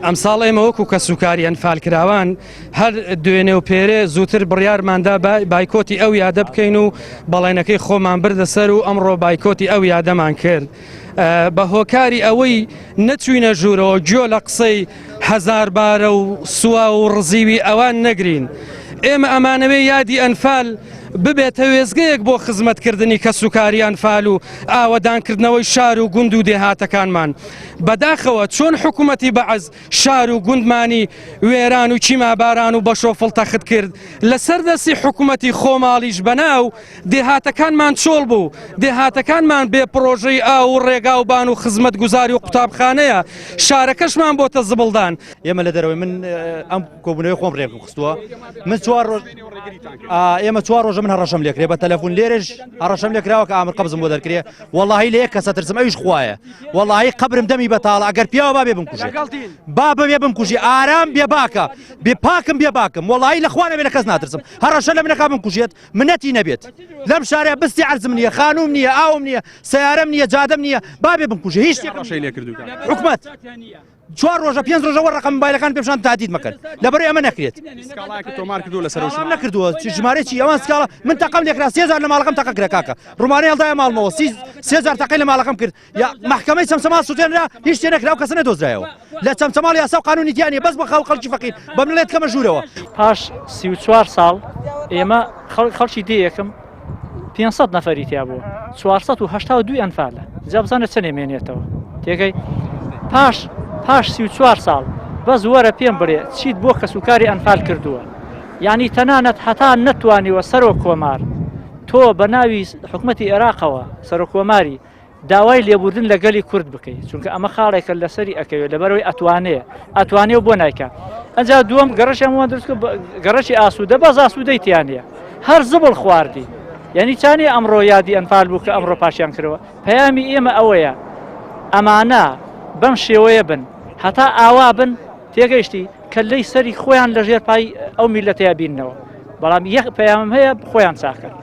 ئەمساڵ ئێمە وەکو کەسوکاری ئەنفالکراوان هەر دوێنێ و پێرێ زووتر بڕیارماندا بایکۆتی ئەو یادە بکەین و بەڵێنەکەی خۆمان بردە سەر و ئەمڕۆ بایکۆتی ئەو یادەمان کرد. بە هۆکاری ئەوەی نەچوینە ژوورەوە گوێ لە قسەی هەزاربارە و سوا و ڕزیوی ئەوان نەگرین. ئێمە ئەمانەوێ یادی ئەنفال ببێتە وێزگەیەک بۆ خزمەتکردنی کەسوکاری ئەنفال و ئاوەدانکردنەوەی شار و گوند و دێهاتەکانمان. بەداخەوە چۆن حکوومەتی بەعس شار و گوندمانی وێران و کیماباران و بەشۆفڵ تەخت کرد، لەسەر دەستی حکوومەتی خۆماڵیش بەناو دێهاتەکانمان چۆڵ بوو، دێهاتەکانمان بێ پڕۆژەی ئاو و ڕێگا و بان و خزمەتگوزاری و قوتابخانەیە، شارەکەشمان بۆتە زبڵدان. ئێمە لە دەرەوەی من ئەم کۆبوونەوەی خۆم ڕێکم خستووە من چوار ڕۆژ ئێمە چوار ڕۆژە من هەڕەشەم لێکرێ بە تەلەفۆن لێرەش هەڕەشەم لێکراوە کە ئامر قەبزم بۆ دەرکرێ وەڵاهی لە یەک کەسە ترسم ئەویش خوایە وەڵاهی قەبرم دەمی بەتاڵە ئەگەر پیاوە با بێ بمکوژێ با بێ بمکوژی ئارام بێ باکە بێ پاکم بێ باکم وەڵاهی لە خوا نەبێ لە کەس ناترسم هەڕەشە لە منەکا بمکوژێت منەتی نەبێت لەم شارە بستی عەرزم نییە خانوم نییە ئاوم نییە سیارەم نییە جادەم نییە با بێ بمکوژێ هیچ شتێکم هەڕەشەی لێکردووە حکومەت چوار ڕۆژە پێنج ڕۆژە وە ڕقم موبایلەکان پێ پیشان تادید مەکەن لەبەرئەوەی ئەمە نەکرێت. سکاڵایەکت تۆمار کردووە لەسەر ئەو سکاڵام نەکردووە ژمارەی چی ئەوان سکاڵا من تەقەم لێکرا سێ جار لە ماڵەکەم تەقە کرا کاکە ڕومانەی هەڵدایە ماڵمەوە سی سێ جار تەقەی لە ماڵەکەم کرد یا مەحکەمەی چەمچەماڵ سوتێنرا هیچ شتێ نەکرا ئەو کەسە نەدۆزرایەوە لە چەمچەماڵ یاسا و قانونی تیا نییە بەس بە خاو خەڵکی فەقیر بە من کەمە ژوورەوە. پاش 34 ساڵ ئێمە خەڵکی دێیەکم 500 نەفەری تیا بووە 482 ئەنفالە جا بزانە چەنێ مێنێتەوە تێگەی پاش پاش 34 ساڵ بەس وەرە پێم بڵێ چیت بۆ کەسوکاری ئەنفال کردووە یعنی تەنانەت هەتا نەتوانیوە سەرۆک کۆمار تۆ بە ناوی حکومەتی عێراقەوە سەرۆک کۆماری داوای لێبوردن لە گەلی کورد بکەی چونکە ئەمە خاڵێکە لەسەری ئەکەوێت لەبەرەوەی ئەتوانێ ئەتوانێ و بۆ نایکا ئەجا دووەم گەڕەشی هەمووان دروست کرد گەڕەشی ئاسوودە بەس ئاسوودەی تیانە هەر زبڵ خواردی یعنی چانی ئەمڕۆ یادی ئەنفال بوو کە ئەمڕۆ پاشیان کردەوە پەیامی ئێمە ئەوەیە ئەمانە بەم شێوەیە بن هەتا ئاوا بن تێگەیشتی کە لەی سەری خۆیان لەژێر پای ئەو میلەتەیە بینەوە بەڵام یەک پەیامم هەیە خۆیان چاکەن.